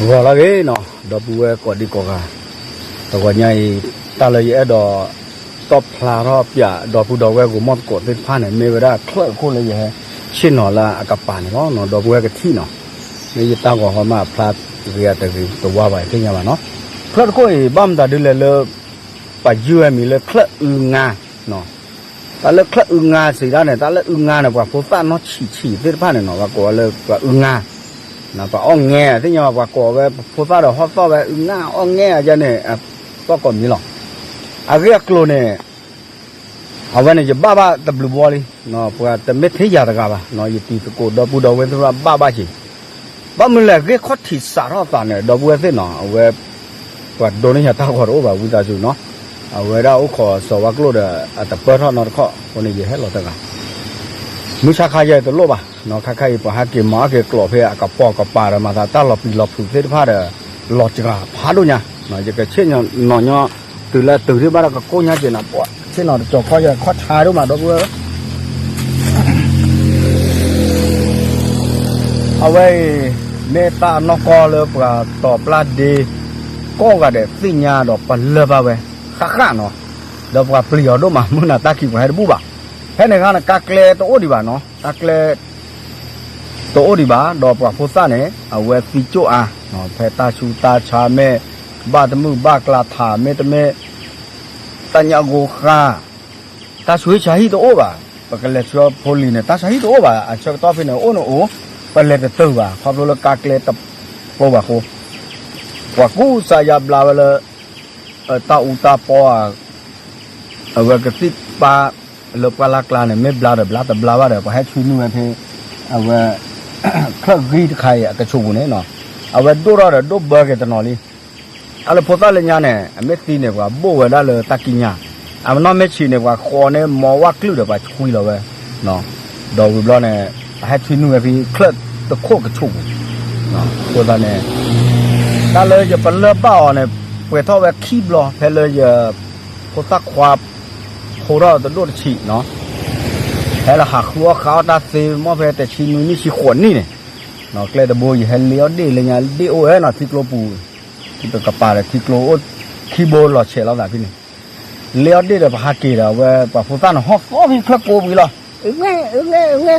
ဂီၤလၢအဂ့ၤနီၤ ဒီပုၢ်ဝဲၢ်ကိးဒံကိးဂၤ, တဂီၤညါအံၤ တၢ်လၢယအဲၣ်ဒိး တီၣ်ဖျါထီၣ်ပၠး ဒီပုၢ်ဒီဝဲၢ်ဂိၤမီၢ်သကိးသ့ၣ်တဖၣ်န့ၣ် မ့ၢ်ဝဲဒၣ်ချၢၣ်အခိၣ်လၢယဟဲဆ့ၣ်နီၤလၢအကပၤန့ၣ်လီၤ. ဒီပုၢ်ဝဲၢ်ကထံၣ်နီၤ, မ့ၢ်ယတၢ်ဂီၤဟီမးအဖျါဂ့ၤအတဂ့ၤတဝါဘၣ်သ့ၣ်ညါဘၣ်နီၤ. ချၢၣ်တခိၣ်အံၤ ဘၣ်မတၤဒ်လဲၣ်လၢ ပှၤယုၢ်ဝဲမံၤလၢချၢၣ်အုငါနီၤ. တၢ်လၢချၢၣ်အုငါစံးဒၣ်န့ၣ် တၢ်လၢအုငါန့ၣ် ပှၤဖိသၣ်နီၢ်ဆံးဆံးသ့ၣ်တဖၣ်န့ၣ်နီၤ ပှၤကိးဝဲလၢပှၤအုငါ, ပှၤအီၣ်ငဲသ့ၣ်ညါဘၣ် ပှၤကိးဝဲဖိသၣ်ဒီးဟီၣ်သီၣ်ဝဲအုငါအီၣ်ငဲအယဲန့ၣ် သီၣ်ကိးမံၤလီၤ. အဂ့ၢ်အကျိၤန့ၣ် အဝဲန့ၣ်ယဘၣ်ဘၣ်တဘျုးဘီလံ, ပှၤတမ့ၢ်ထဲယၤတဂၤဘၣ်, ယတံၤသကိးဒီပုၢ်ဒီဝဲၢ်သ့ၣ်တဖၣ်ဘၣ်ဘၣ်က့ၤ, ဘၣ်မနုၤလဲၣ် ဂ့ၢ်ခီၣ်ထံးစးထီၣ်သးန့ၣ် ဒီပုၢ်ဝဲၢ်သ့ၣ်နီၤ အဝဲ ပှၤဒိးန့ၢ်ယၤတၢ်ဂီၤတအိၣ်ဘၣ် ဝံသးစူၤနီၤ, အဝဲဒၣ်အိၣ်ခိးစီၤဝါကျိၣ်ဒီး အတပၢၢ်ထီၣ်နီတခီၣ်အဃိန့ၣ် ယဟဲလီၤတဂၤ မုၢ်ဆါခါယဲတလိၣ်ဘၣ်နီၤ, ခါခါအံၤ ပှၤဟဲက့ၤမၤအီၣ်က့ၤကျိးဖဲအကပိာ်ကပၤဒီး မၤသးတၢ်လီၤပျံၤလီၤဖုးသ့ၣ်တဖၣ်ဒီး လီၤစှၤဖးဒိၣ်ညါ, ယကဆ့ၣ်နီၤညီ တုၤလၢတုၤဒံးဘၣ်ဒီးကကိၢ်ညါက့ၤနီၤ, ပှၤဆ့ၣ်နီၤတကၠီၤခီယဲ ခီၣ်ဆါဒိၣ်မး ဒီပုၢ်ဝဲၢ် အဝဲအံၤ မ့ၢ်တၢ်အနီၢ်ကီၢ်လၢပှၤတီၤပျၢ်ဒ့ ကိးဂၤဒဲးသ့ၣ်ညါဒီးပလၢၢ်ဘၣ်ဝဲဃၣ်ဃၣ်နီၤ, ဒီးပှၤပျံၤအီၤဒိၣ်မး မုၢ်နၤတၢ်ခံးပှၤဟဲတဘူၣ်ဘၣ်, ဖဲန့ၣ်အခါန့ၣ် ကါကျဲတအိၣ်ဒံးဘၣ်နီၤ, ကါကျဲ တအိၣ်ဒံးဘၣ် ဒီးပှၤဖိသၣ်န့ၣ် အဝဲသံကၠိၣ်အါ, ဖဲတၢ်ဆူးတၢ်ဆါမ့ၢ် ဘၣ်တမုာ်ဘၣ်ကျါထး မ့တမ့ၢ် တၢ်ညၣ်ဂိၤဃာ် တၢ်ဆူးဟံၣ်ဆါဟံၣ်တအိၣ်ဘၣ်, ပကလဲၤဆှၢဖိလံၤန့ၣ် တၢ်ဆါဟံၣ်တအိၣ်ဘၣ်, အဆၢကတီၢ်ဖဲန့ၣ် အိၣ်န့ၣ်အိၣ်, ပလဲၤတတုၤဘၣ် ခီဖျိလၢကါကျဲတပျိဘၣ်အဃိ, ပှၤကူစါယါဘျါဝဲလၢ တၢ်အူတၢ်ပီဧါ, အဝဲကသံၣ်ပၢ်လၢပှၢ်လၢ်ကျါန့ၣ် မ့ၢ်ဘျါဒီးဘျါ တဘျါဘၣ်ဒီး ပှၤဟဲဆွံနုာ်ဝဲဖဲ အဝဲ ချၢၣ်ဂံၢ်တခါအံၤအကဆူးပူၤန့ၣ်နီၤ, အဝဲဒိၣ်ထီၣ်ဒီးဒိၣ်ဘၢက့ၤတနီၤလံ, တၢ်လၢဖိသၣ်လၢညါန့ၣ် အမ့ၢ်သံန့ၣ် ပှၤဘိၣ်ဝဲဒၣ်လၢတၢ်ကံးညာ်, အမနီၢ်မ့ၢ်ဆံးန့ၣ် ပှၤဃီန့ၣ် မီဝၣ်ကလုၢ်ဒီးပှၤဆွံလီၤဝဲ ဒီးဝံၤဘျီန့ၣ် အဟဲဆွံနုာ်ဝဲဖဲချၢၣ်တခိၣ်ကဆူးပူၤ, အဃိသတးန့ၣ် တၢ်လၢယပလၢၢ်ဘၣ်အီၤန့ၣ် ပှဲၤထီၣ်ဝဲခံဘျီ ဖဲလၢယ ဖိသၣ်ခွါ ဖိထီၣ်တဒိၣ်တဆံးနီၤ, ဟဲလီၤဟးဃုအီၣ်ဃုအီၣ်တၢ်သ့ မ့ၢ်ဖဲတဆံနွံနံၣ်ဆံဃိးနံၣ်န့ၣ်, ကျဲတဘိယဟဲလ့အီၣ်ဒ့ၣ်လၢညါ ဒ့ၣ်အိၣ်ဝဲနီၤ ထံကျိပူၤ, ပကပၤဒီးထံကျိအိၣ်ခံဘိလီၤဆဲးလိာ်သးဖဲန့ၣ် လ့အီၣ်ဒ့ၣ်ဒီးပဟးက့ၤဒီး အဝဲပှၤဖိသၣ်န့ၣ် ဟီၣ်သီဖဲချၢၣ်ကိးပူၤလီၤ, အုငဲ အုငဲ အုငဲ,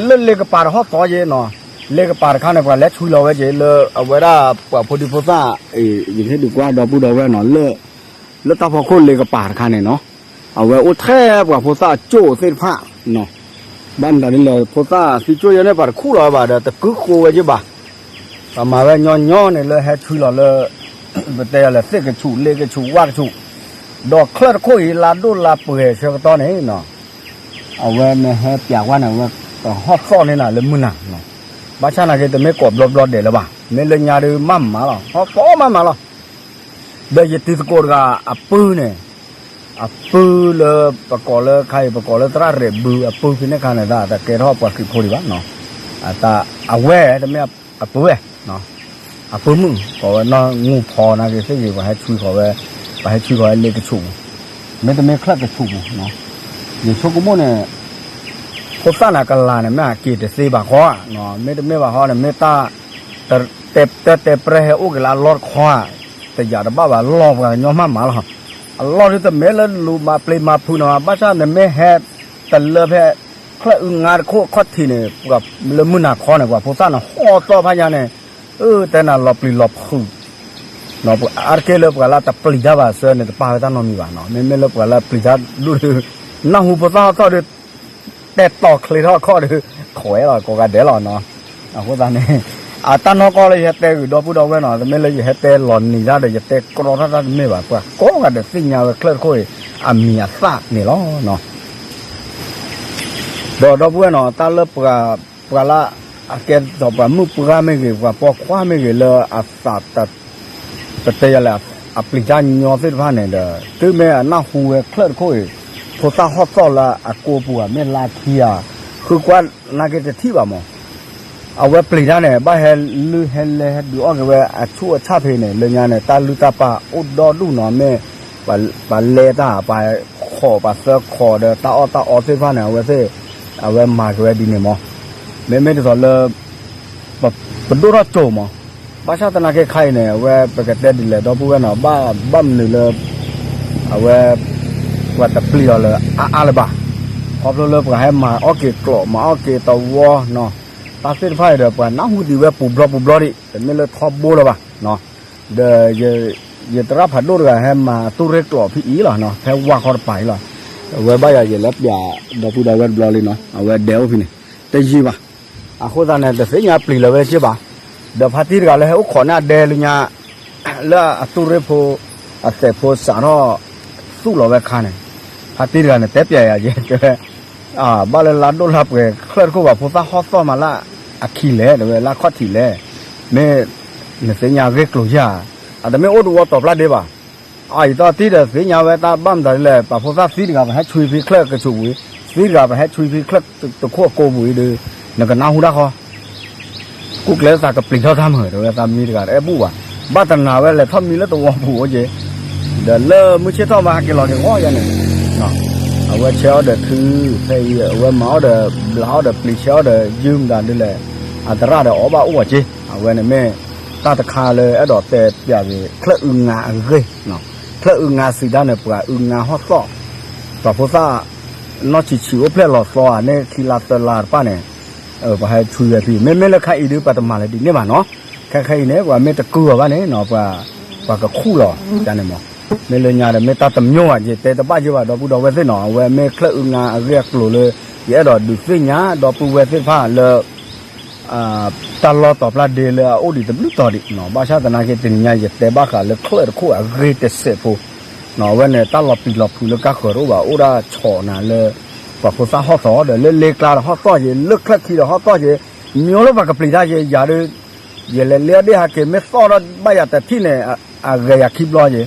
လၢလ့ကပၤဒီးဟီၣ်သီက့နီၤ, လ့ကပၤတခါန့ၣ် ပှၤလဲၤဆွံလီၤဝဲက့ၤလၢအဝဲဒၣ်ပှၤဖိဒံဖိသၣ်, ယဟ့ၣ်ဒုးကွၢ်ဒီပုၢ်ဒီဝဲၢ်နီၤ လၢတၢ်ဖီခိၣ်လ့ကပၤတခါန့ၣ်နီၤ, အဝဲအိၣ်ထဲပှၤဖိသၣ်အကၠိၣ်သ့ၣ်တဖၣ်နီၤ, ဘၣ်မတၤဒ်လဲၣ် ဖိသၣ်သံကၠိၣ်ယဲန့ၣ် ပှၤတခူၣ်လီၤဝဲဘၣ်ဒီး တကုဃိဝဲက့ၤဘၣ် ပမၤဝဲညီညီန့ၣ်လၢဟဲဆွံလီၤလၢ ပတဲလဲၣ် သ့ၣ်ကဆူး လ့ကဆူး ဝၣ်ကဆူး, ဒီးချၢၣ်တခိၣ်အံၤ လါဒိၣ်လါပှဲၤဆၢကတီၢ်န့ၣ်နီၤ, အဝဲမ့ၢ်ဟဲပၠးကွၢ်န့ၣ် အဝဲကဟီၣ်သီၣ်န့ၢ်နၤလၢမုၢ်နၤ, ဘၣ်ဆၣ်နာ်က့ တမ့ၢ်ကိးဘျီဘျီဒဲးလၢၤဘၣ်, မ့ၢ်လၢညါဒုးမးမးလီၤ ဟီၣ်သီၣ်မးမးလီၤ. ဒီးယတံၤသကိးတဂၤအပုၢ်န့ၣ်, အပုၢ်လၢပကိးလၢခါအံၤ ပကိးလၢသရၣ်ရဲၣ်ဘုအပုၢ်ဖဲန့ၣ်ခါန့ၣ် တၢ်တကဲထီၣ်ပှၤခရံာ်ဖိဒံးဘၣ်, အဝဲတမ့ၢ်အပုၢ်ဝဲ, အပုၢ်မုၣ် ကိးဝဲနီၢ်ငူၢ်ဖီနာ်က့သ့ၣ်ဂ့ၤ ပှၤဟဲဆွံဃီၤဝဲ, ပှၤဟဲဆွံဃီၤဝဲလ့ကဆူးပူၤ, မ့တမ့ၢ်ချၢၣ်ကဆူးပူၤ, ယဆိကမိၣ်န့ၣ် ဖိသၣ်န့ၣ်ကလၤန့ၣ် မ့ၢ်အက့ၤတသ့ဘၣ်ဃီဧါ, မ့တမ့ၢ်ဘၣ်ဃီန့ၣ် မ့ၢ်တၢ် တၢ်တဲပျဲဟဲအိၣ်က့ၤလၢအလီၢ်တခီဧါ, တယာ်တဘၣ်ဘၣ် လီၢ်ပှၤကညီမးမးလီၤ, အလီၢ်ဒုးတမ့ၢ်လၢလူၤမၤပျံၤမၤဖုးနီၤ, ဘၣ်ဆၣ်နမ့ၢ်ဟဲတလၢဖဲ ချၢၣ်အုငါတခိၣ်အခီၣ်ထံးန့ၣ် လၢမုၢ်နၤခီန့ၣ် ပှၤဖိသၣ်န့ၣ် ဟီၣ်သီၣ်ဖးညါန့ၣ်, အၢ တဲနၤလီၤပျံၤလီၤဖုး အါတက့ၢ်လၢပှၤလၢတပျံၤတၢ်ဘၣ်ဆၢန့ၣ် တပာ်ဝဲတၢ်နီတမံၤဘၣ်နီၤ, မ့မ့ၢ်လၢပှၤလၢပျံၤတၢ်ဒိၣ်ဒုး နၢ်ဟူဖိသၣ်ဟီၣ်သီၣ်ဒုး တဲတီၤချ့ထီၣ်အခီၣ်ဒီး ခိးဝဲလီၤကိးဂၤဒဲးလီၤနီၤ. အဃိသတးန့ၣ် အတၢ်နီၢ်ကီၢ်လၢယဟဲတဲဂ့ၤဒီပုၢ်ဒီဝဲၢ်နီၤ, တမ့ၢ်လၢယဟဲတဲလီၤနံၤတၢ်ဒီး ယတဲကြီတၢ်တၢ်တမ့ၢ်ဘၣ်, ပှၤကိးဂၤဒဲးသ့ၣ်ညါဝဲချၢၣ်တခိၣ်အံၤ အမံၤအသၣ်န့ၣ်လီၤ. ဒီးဒီပုၢ်ဝဲၢ်နီၤ, တၢ်လၢပှၤ ပှၤလၢအကဲထီၣ်ပှၤမုၣ်ပှၢ်မ့ၢ်ဂ့ၤ, ပှၤပိာ်ခွါမ့ၢ်ဂ့ၤ, လၢအသး ပတဲယၤလဲၣ်, အပျံၤတၢ်ညီသ့ၣ်တဖၣ်န့ၣ်ဒီး တုၤမ့ၢ်အနၢ်ဟူဝဲချၢၣ်တခိၣ်အံၤ ဖိသၣ်ဟီၣ်သီၣ်လၢအကိာ်ပူၤဧါ, မ့ၢ်လါခံဧါ, ဃုကွၢ်နာ်က့တထံၣ်ဘၣ်မး. အဝဲပျံၤတၢ်န့ၣ် ဘၣ်ဟဲလုၢ်ဟဲလဲဟဲဒုးအီၣ်က့ၤဝဲအဆူၣ်အဆၣ်ဖဲန့ၣ်, လၢညါန့ၣ် တၢ်လုၢ်တၢ်ပာ်အိၣ်ဒီဒူၣ်နီၤ, မ့ၢ် ပှၤလဲတၢ် ပှၤခိးပှၤသၢခိးဒီးတၢ်အီၣ်တၢ်အီသ့ၣ်တဖၣ်န့ၣ် အဝဲသ့ၣ် အဝဲမၤက့ၤဝဲဒ်န့ၣ်မး. မ့မ့ၢ်ဒ်သိးလၢ ပဒိၣ်ထီၣ်ကၠိမး, ဘၣ်ဆၣ်သနာ်က့ခါအံၤန့ၣ် အဝဲပကတဲဒ်လဲၣ်ဒီပုၢ်ဝဲၢ်နီၤ, ဘၣ်မနုၤလၢ အဝဲ ပှၤတပျံၤအီၤလၢအါအါလၢၤဘၣ်. ခီဖျိလၢပှၤဟဲမၤအီၣ်က့ၤကျိး မၤအီၣ်က့ၤသဝီနီၤ, တၢ်သ့ၣ်တဖၣ်အံၤဒီး ပှၤနၢ်ဟူဒံးဝဲပူၤဘျီပူၤဘျီဒံး, တမ့ၢ်လၢထီဘိလၢၤဘၣ်. ဒီး ယတရၣ်ဖးဒိၣ်တဂၤ ဟဲမၤသူၣ်ရ့ကျိးဖဲအံၤလီၤ, ဖဲဝါခီတပၤအံၤလီၤ. အဝဲဘၣ်ယၤယလဲၤပျးဒီပုၢ်ဒီဝဲၢ်တဘျီလံနီၤ, အဝဲဒဲအိၣ်ဖဲန့ၣ် တယံာ်ဘၣ်. အဃိသတးန့ၣ် တသ့ၣ်ညါပျံၤလၢၤဝဲစ့ၢ်ဘၣ်. ဒီးဖါတံၢ်တဂၤလၢဟဲအိၣ်ခိးန့ၢ်အဒဲလၢညါ လၢအသူၣ်ရ့ဖိ အသဲးဖိစးထီၣ် သူၣ်လီၤဝဲခါန့ၣ်, ဖါတံၢ်တဂၤန့ၣ် တဲပျးယၤယဲတဲဝဲ, ဘၣ်လၢလါဒိၣ်လါပှဲၤချၢၣ်တခိၣ်ဘၣ် ဖိသၣ်ဟီၣ်သီၣ်မးလၢအခံလဲၣ် တဲဝဲ လၢခီၣ်ထံးလဲၣ်, မ့ၢ်နသ့ၣ်ညါဂ့ၢ်ကျိၤယၤ, အတမ့ၢ်အိၣ်တဝီတီၤပျၢ်ဒ့ဘၣ်. အအံၤသီတံၢ်ဒီးသ့ၣ်ညါဝဲတၢ်ဘၣ်မတၤဒ်လဲၣ်, ပှၤဖိသၣ်သံတဂၤ ပဟဲဆွံဖဲချၢၣ်ကဆူးပူၤ, သံတဂၤ ပဟဲဆွံဖဲချၢၣ်တခိၣ်အကိပူၤအံၤဒီး နကနၢ်ဟူတၢ်ဃီ ကိးကျဲသးကပျံၤထီၣ်တၢ်မုာ် တဲဝဲသးမံတဂၤတအဲၣ်ဘူၣ်ဘၣ်, ဘၣ်တနာ်ဝဲလဲၤထီၣ်မံလၢတဝီပူၤအိၣ်က့ၤ, ဒီးလၢမုၢ်ဆ့ၣ်ထီၣ်မးဟဲက့ၤလီၤက့ၤဂီၢ်ယါန့ၣ်, အဝဲဆဲးအီၣ်ဒီးထု ဖဲအံၤ အဝဲမၤအီၣ်ဒီး ဘျးအီၣ်ဒီးပျံၤဆဲးအီၣ်ဒီးယုၢ်မတၤဒ်လဲၣ်, အသရၣ်ဒီးအီၣ်ဘၣ်အိၣ်အီၤက့ၤ, အဝဲန့ၣ်မ့ၢ်တၢ်တခါလၢအဲၣ်ဒိးတဲပျးက့ၤ ချၢၣ်အုးငါအဂ့ၢ်, ချၢၣ်အုးငါစံးတၢ်န့ၣ် ပှၤအုးငါဟီၣ်သီၣ်, ပှၤဖိသၣ် နီၢ်ဆံးဆံးအိၣ်ဖျဲၣ်လီၤသီဧါန့ၣ် ခံလါသၢလါတဖၣ်န့ၣ်, ပှၤဟဲဆွံဝဲဖဲ မ့မ့ၢ်လၢခါအံၤဒုး ပှၤတမၤလၢဒ်န့ၣ်ဘၣ်နီၤ, ခဲခဲအံၤန့ၣ် ပှၤမ့ၢ်တကုၢ်အီၤဘၣ်န့ၣ်နီၤ ပှၤကခူၣ်လီၤန့ၣ်မး, မ့ၢ်လၢညါဒီး မ့ၢ်တၢ်တမျိၢ်ဘၣ် ယတဲတဘၣ်ယဲဘၣ် ဒီပုၢ်ဒီဝဲၢ်သ့ၣ်နီၤ, အဝဲမ့ၢ်ချၢၣ်အုးငါအဂ့ၢ်အကျိၤလၢ ယအဲၣ်ဒိးဒုးသ့ၣ်ညါ ဒီပုၢ်ဝဲၢ်သ့ၣ်တဖၣ်လၢ တၢ်လီၢ်တီၤပျၢ်ဒ့လၢအအိၣ်ဒံးတဘျုးတီၤဒံးနီၤ, ဘၣ်ဆၣ်သနာ်က့တနံၤညါ ယတဲဘၣ်ဃးလၢချၢၣ်တခိၣ်အဂ့ၢ်တစဲးဖိ, အဝဲန့ၣ် တၢ်လီၤပျံၤလီၤဖုးလၢကါဃၢၤတအိၣ်ဘၣ် အိၣ်ဒၣ်ဆီၣ်နၤလၢ ပှၤဖိသၣ်ဟီၣ်သီၣ်ဒီး လၢလ့ကျါဒီးဟီၣ်သီၣ်က့ၤ လၢချၢၣ်ခံဒီးဟီၣ်သီၣ်က့ၤ, မ့ၢ်လၢပှၤကပျံၤတၢ်က့ၤ ယၤဒီး ယလဲၤလ့အီၣ်ဒ့ဟးက့ၤ မ့ၢ်သီၣ်ထီၣ်ဘၣ်ယၤတထံၣ်န့ၣ် အဂဲၤယၤခံဘျီက့ၤ,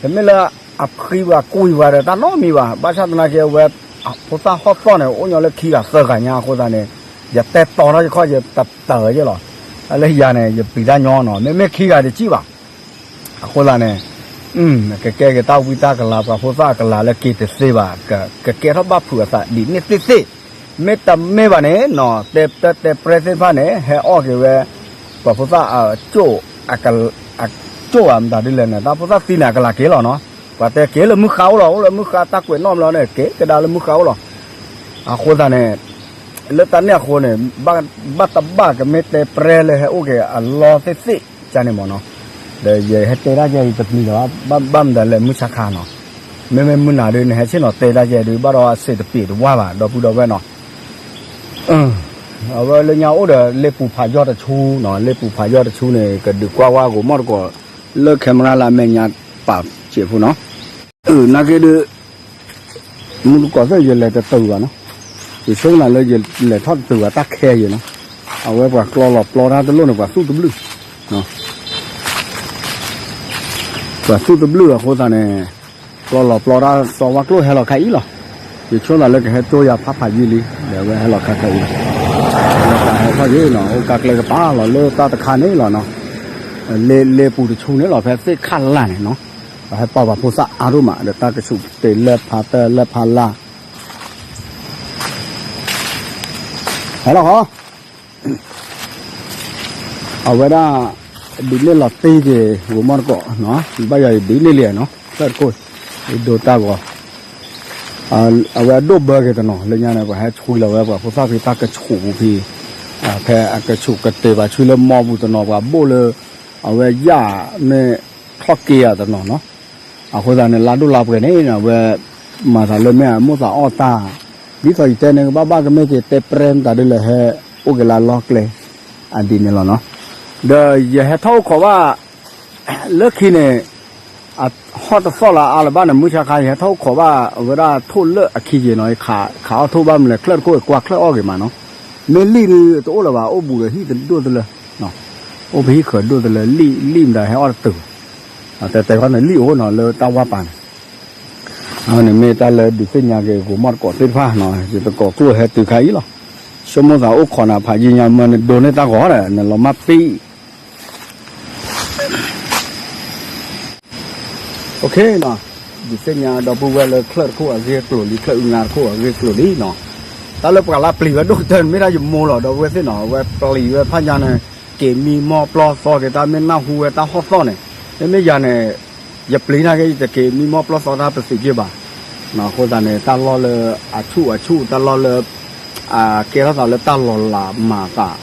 တမ့ၢ်လၢအဖှံပှၤကွံပှၤဒီးတၢ်နီတမံၤဘၣ်, ဘၣ်ဆၣ်သနာ်က့အဝဲ ဖိသၣ်ဟီၣ်သီၣ်န့ၣ် အိၣ်ညီလၢခံဂၤသၢဂၤညါအဃိသတးန့ၣ်, ယတဲတီၤထီၣ်ယခီၣ်ယတတၢၢ်ယဲလီၤ, လၢယၤန့ၣ် ယပျံၤတၢ်ညီနီၤ မ့မ့ၢ်ခံဂၤတစံၣ်ဘၣ် အဃိသတးန့ၣ် ကကဲက့ၤတၢ်ဝံတၢ်ကလၤ ပှၤဖိသၣ်အကလၤလၢက့ၤတသ့ဘၣ်, ကကဲထီၣ်ဘၣ်ဖုးအသးဒ်န့ၣ်သ့သ့, မ့တမ့ၢ်ဘၣ်န့ၣ်နီၤ တဲပၢတဲပြဲသ့ၣ်တဖၣ်န့ၣ် ဟဲအီၣ်က့ၤဝဲ ပှၤဖိသၣ်အကၠိၣ်, အကၠိၣ်ဧါမတၤဒ်လဲၣ်န့ၣ် တၢ်ဖိသၣ်သံန့ၣ် အကလၤက့ၤလီၤနီၤ, ပှၤတဲက့ၤလၢမုၢ်ဃါအိၣ်လီၤ အိၣ်လၢမုၢ်ဃါတၢ်ကွဲးနီၣ်မလီၤန့ၣ် က့ၤကဒါလၢမုၢ်ဃါအိၣ်လီၤ, အဃိသတးန့ၣ် လၢတၢ်န့ၣ်အဃိန့ၣ် ဘၣ်တဘၣ်ကမ့ၢ်တဲပြဲလၢဟဲအိၣ်က့ၤအလီၢ်သ့ၣ်သ့ၣ်န့ၣ်မ့ၢ်နီၤ, ဒီးယဟဲတဲဒၣ်ယဲအံၤတပျံၤလီၤ, ဘၣ်မတၤလဲၣ်မုၢ်ဆါခါနီၤ, မ့မ့ၢ်မုၢ်နၤဒုး နဟဲဆ့ၣ်နီၤတဲဒၣ်ယဲဒုး ဘၣ်ဒီးအစ့းတပ့ၤတဝါဘၣ် ဒီပုၢ်ဒီဝဲၢ်နီၤ အဝဲလၢညါအိၣ်ဒီးလ့ပူၤဖးယီၢ်တဆူနီၤ, လ့ပူၤဖးယီၢ်တဆူန့ၣ် ကဒုးကွၢ်ဝဲဂိၤမီၢ်တကိး လၢ camera လၢအမဲာ်ညါပာ်စဲးဖိနီၤ, နာ်က့ဒုး မူတကိးသ့ၣ်ယလဲၤတတုၤဘၣ်နီၤ, ယဆိကမိၣ်လၢယလဲၤထီၣ်တတုၤဘၣ်တၢ်ခဲယဲနီၤ, အဝဲပှၤကျီလီၤပျီတၢ်တလိၣ်န့ၣ် ပှၤသူၣ်တဘျုး ပှၤသူၣ်တဘျုးအဃိသတးန့ၣ်, ပျီလီၤပျီတၢ်စီဝါကျိၣ်ဟဲလီၤခါအံၤလီၤ, ယဆိသးလၢကဟဲကၠိယၤဖးဖးယံာ်လံ, ဒီးအဝဲဟဲလီၤခါခါအံၤလီၤ, ဟဲလီၤခါဟဲထီၣ်ယံာ်နီၤ, အိၣ်ကါကျဲကပၤလီၤလၢတၢ်တခါန့ၣ်လီၤနီၤ, လ့လ့ပူၤတဆူန့ၣ်လီၤ ဖဲသ့ၣ်ခၣ်လၢ်န့ၣ်နီၤ, ပှၤဟဲပာ်ပှၤဖိသၣ်အါဒိၣ်မး ဒီးတၢ်ကဆူးကတ့ၤလၢဖးတၢၢ်လၢဖးလၢ် ဟဲလီၤဟီ အဝဲဒၣ် ဒုးနဲၣ်လီၤတ့ၢ်က့ၤ ဂိၤမီၢ်တကိးနီၤ, ဘၣ်ယၤအံၤဒုးနဲၣ်လံနီၤ, ဖျၢၣ်တခိၣ် ဒိတၢ်ဂီၤ, အဝဲအဒိၣ်ဘၢက့ၤတနီၤ လၢညါန့ၣ် ပှၤဟဲဆွံလီၤဝဲ ပှၤဖိသၣ်ဖဲတၢ်ကဆူးပူၤဖဲ, ဖဲအကဆူးကတ့ၤဘၣ်ဆွံလၢမီပူၤတနီၤ ပှၤဘိၣ်လၢ အဝဲယၣ်မ့ၢ်ထီၣ်က့ၤဧါတနီၤနီၤ, အဃိသတးန့ၣ် လါဒိၣ်လါပှဲၤန့ၣ် အဝဲ မၤသးလၢမ့ၢ်အမိၣ်သးအီၣ်တၢ်, ဒ်သိးယတဲန့ၣ် ကဘၣ်ဘၣ်ကမ့ၢ်က့ၤတဲပြဲမတၤဒ်လဲၣ်ဟဲ အိၣ်က့ၤလၢအလီၢ်ကျဲ အဒ်န့ၣ်လီၤနီၤ, ဒီးယဟဲထီၣ်အိၣ်ခိးဘၣ် လၢခံန့ၣ် အဟီၣ်တသီၣ်လၢအါလၢၤဘၣ်န့ၣ် မုၢ်ဆါခါ ယဟဲထီၣ်အိၣ်ခိးဘၣ် အဝဲဒၣ်ထိၣ်လၢအခံက့ၤနီၤ, ခးအီၣ်ထိၣ်ဘၣ်မလဲၣ် ချၢၣ်တခိၣ် ကွၢ်ချၢၣ်အီၣ်က့ၤမးနီၤ, မ့ၢ်လံၣ်ဒုးတအိၣ်လၢၤဘၣ် အိၣ်ဘူးဒီးဟံၣ်တဒိၣ်တလၢ အိၣ်ဖဲဟံၣ်ဃၢၤဒိၣ်တလၢ လံၣ်လံၣ်မတၤဟဲအီၣ်တတုၤဘၣ်, တဲတဲခီန့ၣ်လံၣ်အိၣ်နီၤလၢတၢ်ဝါပၤန့ၣ်, အဝဲန့ၣ်မ့ၢ်တၢ်လၢဒုးသ့ၣ်ညါက့ၤ ဂိၤမီၢ်တကိးသ့ၣ်တဖၣ်နီၤ, ယတကိးကျိၣ်ဟဲတုၤခါအံၤလီၤ, ဆိကမိၣ်သးအိၣ်ခိးနၤဖးယံာ်ညါမၢနဒိးန့ၢ်တၢ်ဂီၤဒီး နလီၤမၢ်ပံၣ် ဒုးသ့ၣ်ညါဒီပုၢ်ဝဲၢ်လၢချၢၣ်တခိၣ်အဂ့ၢ်အကျိၤလံ ချၢၣ်အုးငါတခိၣ်အဂ့ၢ်အကျိၤလံနီၤ, တၢ်လၢပှၤလၢပျံၤဝဲဒိၣ်ကတၢၢ်န့ၣ် မ့ၢ်ဒၣ်ယမိၢ်လီၤ ဒီပုၢ်ဝဲၢ်သ့ၣ်နီၤ, အဝဲပျံၤဝဲဖးညါန့ၣ် က့ၤမံမီၢ်ပျီၢ်သီက့ၤ တၢ်မ့ၢ်နၢ်ဟူဝဲတၢ်ဟီၣ်သီၣ်န့ၣ်, မ့မ့ၢ်ယၤန့ၣ် ယပျံၤနာ်က့ ယတက့ၤမံမီၢ်ပျီၢ်သီတၢ်ပသ့ၣ်က့ဘၣ်. အဃိသတးန့ၣ် တၢ်လီၢ်လၢအဆူၣ်အဆူၣ် တၢ်လီၢ်လၢ ကဲထီၣ်သးလၢတၢ်လီၤလးမၤသး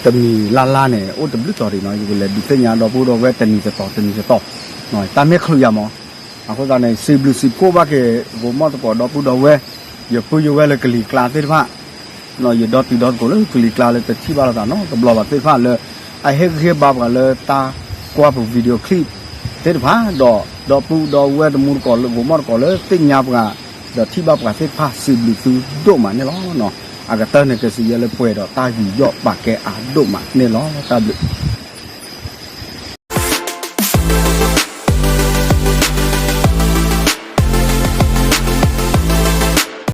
တမံၤလၢ်လၢ်န့ၣ် အိၣ်တဘျုးတီၤဒံးနီၤ. ယကလဲၤဒုးသ့ၣ်ညါဒီပုၢ်ဒီဝဲၢ်တနံၤတတီၤ တနံၤတတီၤ, တၢ်မ့ၢ်ချုးယၤမး. အဃိသတးန့ၣ် စံးဘျုးစံးဖှိၣ်ဘၣ်က့ၤ ဂိၤမီၢ်သကိးဒီပုၢ်ဒီဝဲၢ်, ယပုၢ်ယဝဲၢ်လၢကလံၤကျါသ့ၣ်တဖၣ်, ယဒီပုၢ်ဒီဝဲၢ်လၢကလံၤကျါလၢတထံၣ်ဘၣ်လိာ်သးနီတဘျီဘၣ်သ့ၣ်တဖၣ်လၢ အဟ့ၣ်ဂံၢ်ဟ့ၣ်ဘါပှၤလၢတၢ်ကွၢ်ပူၤ video clip သ့ၣ်တဖၣ်, ဒီးဒီပုၢ်ဒီဝဲၢ်တမူတကိးလၢ ဂိၤမီၢ်တကိးလၢသ့ၣ်ညါပှၤ ဒီးထံၣ်ဘၣ်ပှၤသ့ၣ်တဖၣ် စံးဘျုးသုဒိၣ်မးန့ၣ်လီၤ. အကတၢၢ်န့ၣ် ကစံးယဲလၢပှဲၤဒီးတၢ်ယူးယီၣ်ပာ်ကဲအါဒိၣ်မးန့ၣ်လီၤ. တၢ်ဘျုး